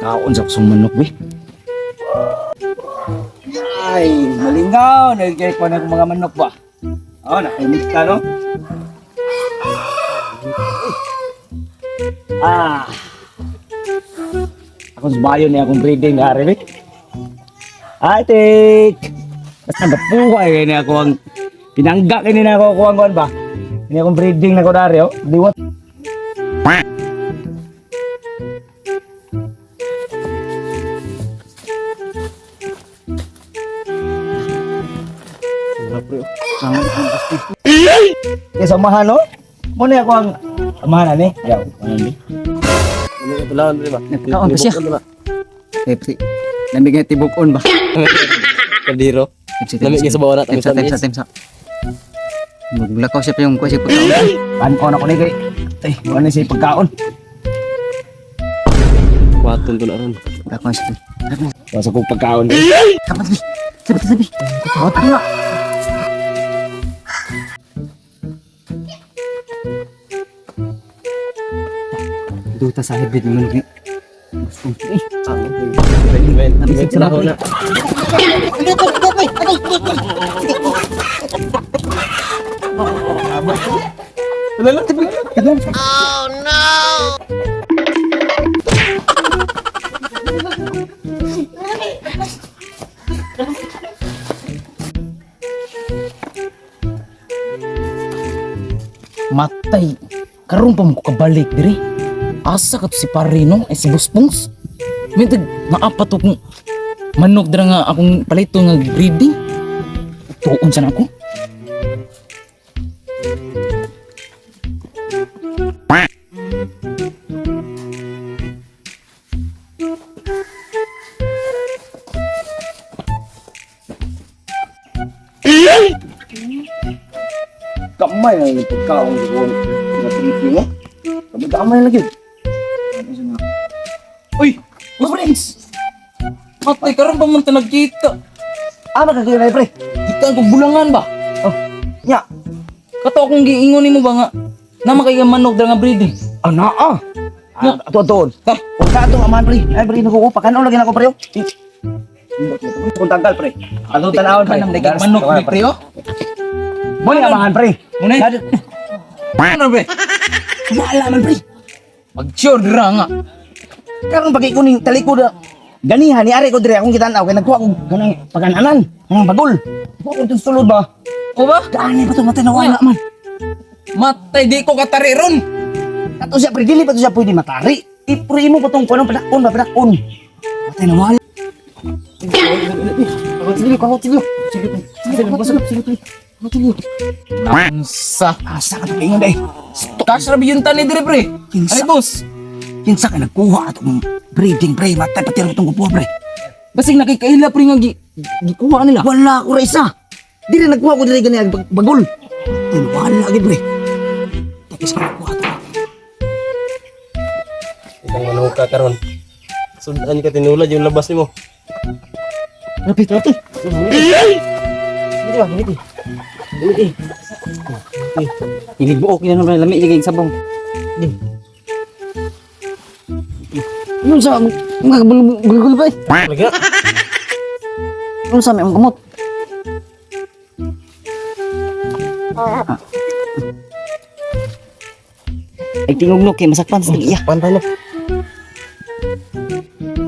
Kaon sa kusong manok, be. Ay, malingaw. Nagkaya ko na mga manok ba? Oh, nakaimit ka, no? Ah. Ako sa bayo niya akong breeding na rin, eh. Ay, tik! Basta napuhay ni ako ang pinangga kini na ako kuang kuan ba? Ini akong breeding na ko dari, oh. Liwat. Kaya samahan, no? Muna ako ang amahan, ani? Ayaw, ano ni? Nagkaon ba siya? Pepsi. Lamig nga tibukon ba? Kaldero. Pepsi, Lamig nga sa bawah na, Temsa, tamis-tamis. temsa, temsa. Maglakaw siya pa yung kuha siya pagkaon. Paano ko na ko ni kay? Ay, wala na siya pagkaon. Kwaton to na ron. Lakaw siya. Wala sa kong pagkaon. Kapat sabi. Sabi, sabi. Kapat nga. Duta sa hybrid naman ni. Gusto ko eh. Ben, Sa na. Matay. Karon pa mo ko kabalik diri. Asa ka to si Parino ay si Buspons. Mintig naapat akong manok dira nga akong palito nga breeding. Tuon sa nako. Kamay na yung pagkaon ko. Nga tripping mo. Kamay kamay lagi. Uy, Buspons. Matay karon pa man ta nagkita. Ah, makakita na pre. Kita ko bulangan ba? Oh, nya. Kato akong giingon nimo ba nga nama kay nga manok dira nga breeding. Ah, naa. Ah, ato ato. Tah. Kung ka atong amahan pre. Ay pre, naku ko pakanon lagi nako pre. oh. Kung tanggal pre. Ato tanawon pre. Kanang dagig manok pre, pre oh. Mo ni amahan pre. Muna. Ano pre? Wala man pre. Pag sure dira nga. Karon pag ko ning talikod ah. Ganiha ni ari ko dire akong gitan-aw kay nagkuha ko ganang pagananan, ganang bagol. Kuha ko itong sulod ba? O ba? Kaani pa to matay na wala man. Matay di ko katari ron. Kato siya pre, dili pa to siya pwede matari. Ipre mo pa tong kuno padakon ba padakon. Matay na wala. Sa Asa ka to ingon day. Cash ra yun tani dire pre. Kinsa? Ay boss, Kinsa ka nagkuha atong breeding pre, matay pati ra tong kuha pre. basig nakikaila pre nga gikuha nila. Wala ko ra isa. Dili nagkuha ko dili gani ang bagol. Matay na wala gid pre. Tapos ka nagkuha to. Ikaw manok ka karon. Sudan ka tinulad yung labas nimo. Rapit, rapit. Dito ba, dito. Ilig buok na naman lami ilig sabong. Ano sa mga gulgul ba? eh? Lagi na. Ano sa may ang kamot? Ah. Ay tingog no kay masakpan sa iya. Pantay no.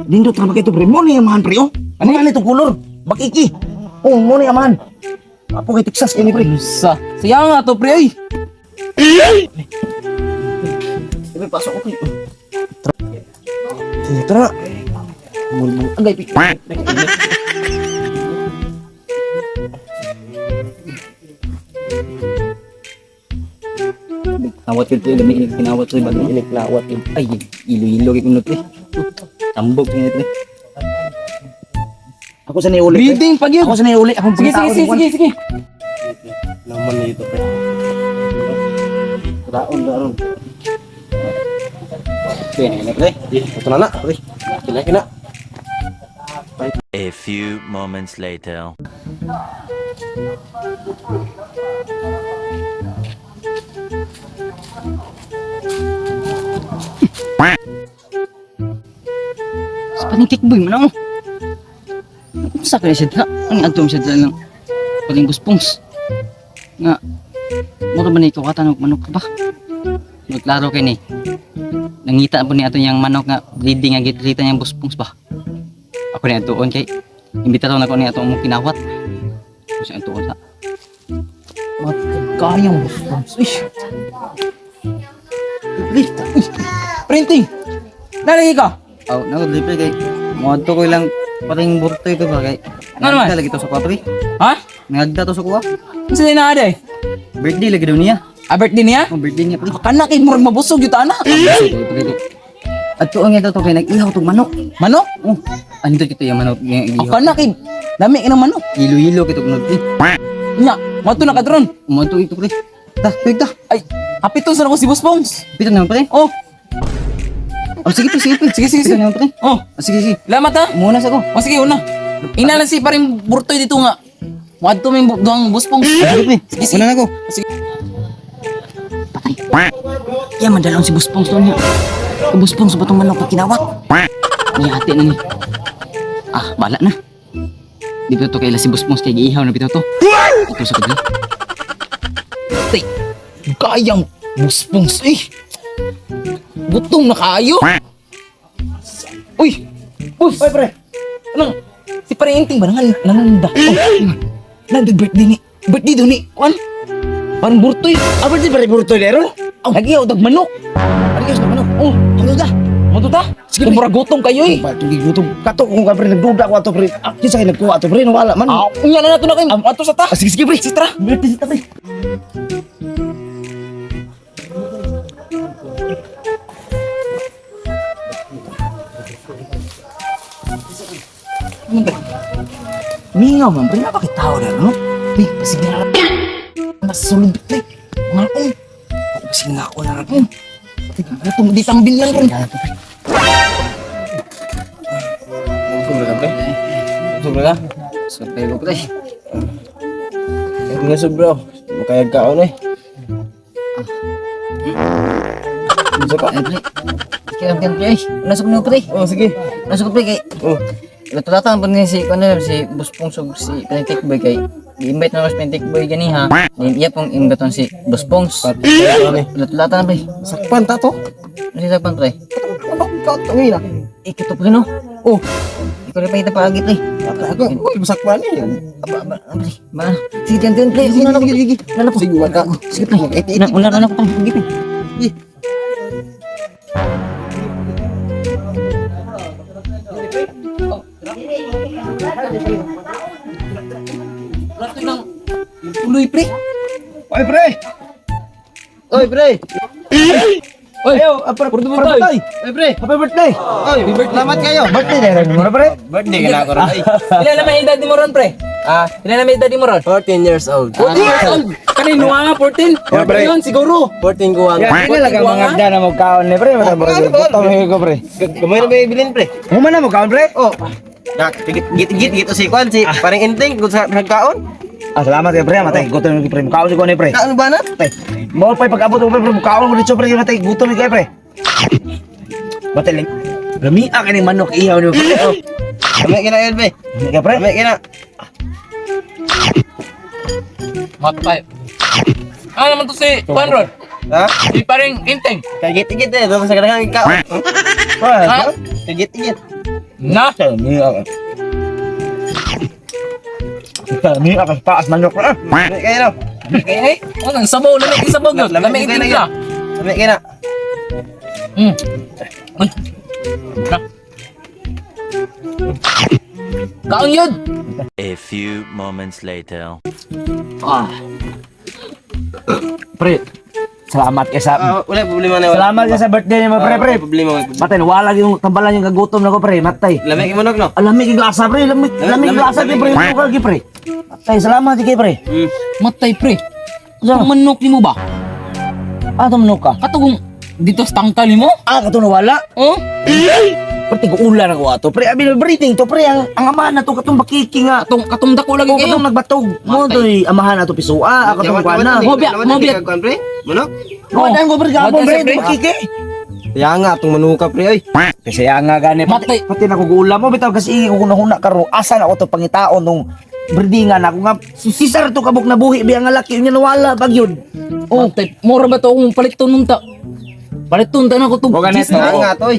Nindot ra ba kay to pre? Mo ni amahan pre oh. Ano man itong kolor? Bakiki. Oh, mo ni amahan. Apo kay Texas kini pre. Sa siya nga to pre ay. Pre, pasok ko pre. Tara. Agay pi. Nawat yun pre, lami ilig kinawat pre bago. Iniklawat yun. Ay ilo-ilo kay kuno pre. Tambok ni pre. Ako sa niuli. pre. Breeding pag yun. Ako sa niuli. Akong Sige sige sige sige sige. Naman dito pre. Raon raon. Pre, na pre. Ito na na. Pre. Kina kina. A few moments later. Parang tikboy man ako. Sa kaya siya dra. Ang adto siya dra lang. Paring Buspons. Nga mura man ni kawatan og manok ba? Nagklaro kay ni. Nangita po ni ato niyang manok nga breeding nga gitrita niyang Buspons ba. Ako ni atuon kay imbitaron ako ni ato mong kinawat. Kasi atuon sa. Kayang Buspons. Uy. Uy. Printing. Nalagi ka. Aw, nako dili pre kay moadto ko ilang paring burtoy ko ba kay. Ano naman? Nagda lagi to sa kuha pre. Ha? Nagda to sa kuha. Unsa ni naa day? Birthday lagi daw niya. Ah, birthday niya? Oh, birthday niya pre. Kana kay murag mabusog yun ana. Adto ang ito to kay nag-ihaw tong manok. Manok? Oh, andito kito yung manok nga Ang ihaw. kana kay lami ka ng manok. Hilo-hilo kito kuno pre. Nya, moadto na ka dron. Moadto ito pre. Ta, tuig ta. Ay, hapiton sa nako si Buspons. Pito naman pre. Oh, Oh, sige pre, sige pre. Sige, sige, Pito sige. naman pre. oh. Oh, sige, sige. Salamat ha. Muna sa ko. O sige, una. Ina lang si paring burtoy dito nga. Moadto may duhang Buspons. Sige pre. Sige, sige. Una na ko. Sige. Patay. Ya, mandalon si Buspons doon niya. Buspons ba tong manok pag kinawat? Niyate na ni. Ah, bala na. Di ba to kaila si Buspons kay giihaw na bitaw to. Ito sa kadli. Tay, kayang Buspons eh. Gutom na kaayo. Uy, Bus. Oy, pre. Anong, si paring inting ba nangan nanganda? Oh, nang birthday ni. Birthday do ni. Kwan? Parang burtoy. Ah, birthday pare burtoy dero? Aw, nagiyaw dag manok. Ano sa manok? Oh, Ano da? Mo ta? Sige, murag gutom kayo eh. Ba, tugi gutom. Kato kung ka pre nagduda ko ato pre. Ah, kinsa kay nagkuha ato pre, nawala man. Ah, unya na nato na kayo. Ato sa ta. Ah, sige sige pre. Sige, tara. Birthday sa ta pre. Mingaw man, pre, napakitaw na, no? Pre, pasig na lang. Nasa sulod, pre. Mga akong. Pasig na ako na rin. Gutom, di tambin lang rin. Sobra ka pre. Sobra ka. Sobra ko pre. Hindi nga sobra. Makayag kaon eh. Unsa ka? Ay, pre. Kaya pre, pre. Una sa kuno pre. Oh, sige. Una sa ko pre kay Oh. Latulatan pa niya si kuno si Buspong sug si Pentik Boy kay gi-invite na si Pentik Boy gani ha. Then iya pong imbaton si Buspong. Latulatan na pre. Sakpan ta to. Ano siya sakpan pre? Ano ka tangina? Eh, kito pre no. Oh. Ikaw rin pa kita paagi pre. Ako, uy, sakpan eh. Aba, aba, aba, pre. Ma, sige tiyan tiyan pre. Una na ko. Sige, sige. Una na ko. Sige, wala. Sige pre. Una una na ko pre. Sige pre. Plato ng tuloy, pre. Oy, pre. Oy, pre. Oy, Ayo, ah, pre, Puro pre, tayo. tay. Oy, pre. Happy birthday. Oy, salamat kayo. Birthday na rin mo na, pre. Birthday ka na ako ron. Ay. Ilan na may edad ni mo ron, pre? Ah, Ilan na may edad ni mo ron? 14 years old. 14 years old. Kanino nga, 14? Yeah, pre. Yun, siguro. 14 ko ang. Ya, ini lang ang mga agda na mo kaon ni pre. Mata gutom ko pre. Gamay na may bilin, pre. Mo na mo kaon pre? Oh. Na, git git git git si kwan si parang enteng kung sa nagkaon. Ah, salamat kay pre, matay gutom ko pre. Kaon ko ni pre. Kaon ba na? Matay. Mo pa pag-abot ko pre, kaon ko dito pre, matay gutom ko pre. Matay lang. Lami ka ni manok ihaw ni pre. Oh. Gamay kina yun, pre. Hindi ka pre. Gamay kina. Matay. Ano naman to si Juan Ron? Ha? Si paring Inteng. Kagit git eh, doon sa kanilang kaon. Ha? Kagit git. Na? Lami ka. Lami ka sa taas manok pre. Gamay kayo no. Eh, oh, ang sabaw, lamig yung sabaw yun. Lamig yung timpla. Gamay kina. Uy. Na. Kaon yun! A few moments later. Ah. Pre. Salamat kay sa Ah, wala problema na. wala. Salamat kay sa birthday ni mo pre Ah, pre. wala Problema. wala problema. Matay wala yung tambalan yung kagutom na ko pre, matay. Lamig mo no. Alamig yung glasa pre, lamig lamig yung glasa pre, pre, pre. Matay, salamat kay pre. Matay pre. Ang manok ni mo ba? Ah, tumanok ka. Katugong dito sa tangkal mo? Ah, kato nawala. Oh? Pre, tig-ulan ako ato. Pre, abi breathing to pre, ang amahan na to katong bakiki nga. Katong katong dako lagi O kayo. katong nagbatog. Mo to amahan na to pisua, katong kuana. Mo biya, mo biya. Kwan pre. Manok. Wala ko pre, gapon Wala pre, siya, pre. bakiki. Kaya nga atong manuka pre oy. Kasi nga gani pati, Matay. pati na ko gulam mo bitaw kasi ko kunahuna karon asa na ako to pangitaon nung breedingan ako nga sisar to kabuk na buhi biya nga laki unya nawala bag yun. Oh, matay. Mura ba to akong paliton nun ta? Paliton ta na ko to. O, ganito. Kaya nga to oy.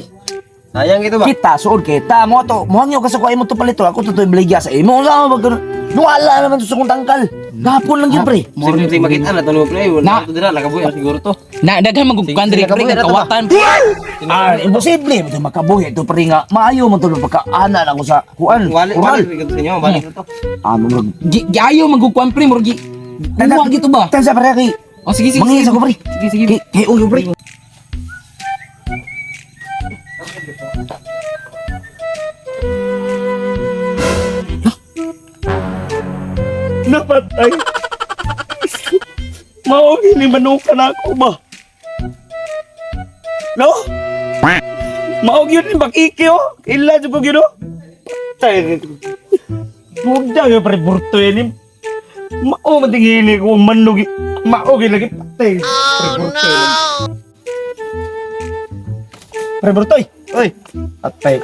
Sayang ito ba? Kita suod kita mo to mohangyo ka sa kuha imo to palito ako to to ibligya sa imo unsa man bag nawala naman to sa kong tangkal. Gapon lang yun pre. Sige, sige, makita na to no pre. Na. Wala to dira nakabuhi na siguro to. Na daghan man kog Sige, kuan diri sige, pre nakabuhi na to ba? kawatan. Ah, imposible mo to makabuhi to pre nga maayo mo to pagkaana na ako sa kuan. Wali, Kural. wali sa inyo, balik na to. Ah, murag. Gi giayo man kog kuan pre murag gi. Kuha gito ba? Tansa pre kay. Oh, sige sige. Mangihis Sige. ako pre. Sige sige. Kay kay uyo pre. Napatay. Mao gini manukan ako ba? No? Mao gyud ni bakiki oh. Ila jud ko gyud oh. Patay. Buda gyud pre burto ini. Mao man tingili ko manug. Mao gyud lagi patay. Oh no. Pre burtoy. Oy, Atay.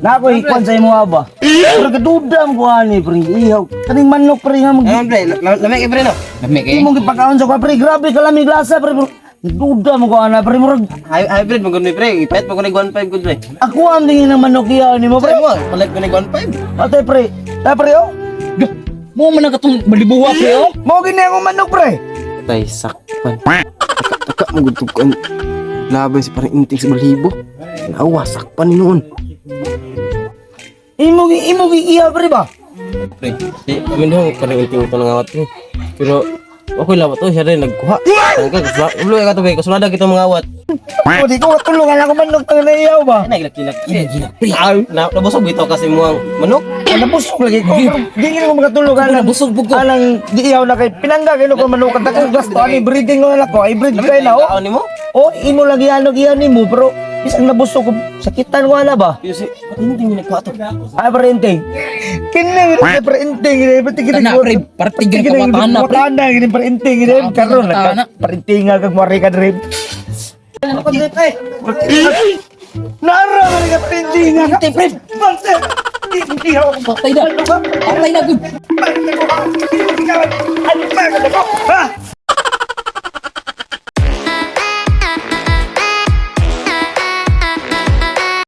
Na ako ikuan sa imo ba? Pero kaduda mo ani pre. Ihaw. Kaning manok pre nga mag ano pre, lamig kay pre no. Lami kay. Imong gipakaon sa kwa pre. Grabe kalamig lasa pre. Duda mo ko ana pre murag Hybrid mo gud ni pre, ipayat mo gud 15 gud pre. ako ang tingin ng manok ihaw nimo Pre pre. mo, palit ko ni 15. Atay pre. Ta pre oh. Mo man ang katong balibuwa pre oh. Mao gini akong manok pre. Tay sakpan. Taka mo gud tug Laban si parang inting sa balhibo. Nawa sakpan ni noon. Imo gi imo gi ihaw pre ba? Pre, di amin ho parang inting ito nangawat ko. Pero okay lawat to siya rin nagkuha. Tangka ulo ka to be, kasulada kita mga awat. O di ko katulungan ako manok tang ihaw ba? Ay nagilak-gilak. Pre, na nabusog bitaw kasi mo ang manok. Ay, nabusog lagi ko. Di gini ko makatulog anang Nabusog pud ko. Anang di ihaw na kay pinangga kay ko manok at akong gasto ani breeding ko na ko. Ay breed kay na oh. Kaon nimo? Oh, imo lagi ano giyan nimo pero bisag nabusog ko sakitan ko ana ba? Pero si parang inting yung nagkuha to. Ay pre inting. Kini gini pre inting gini pre gini. Kana, pre, parte gini kawatan na, pre. Kawatan na gini pre inting gini Grabe, karon kawatan na. na pre inting nga kag mari ka dre. Nara man ka pre inting nga. Inting, pre. Bangsa. Hindi ako Patay na. Patay na gud. Ano pa? Ha?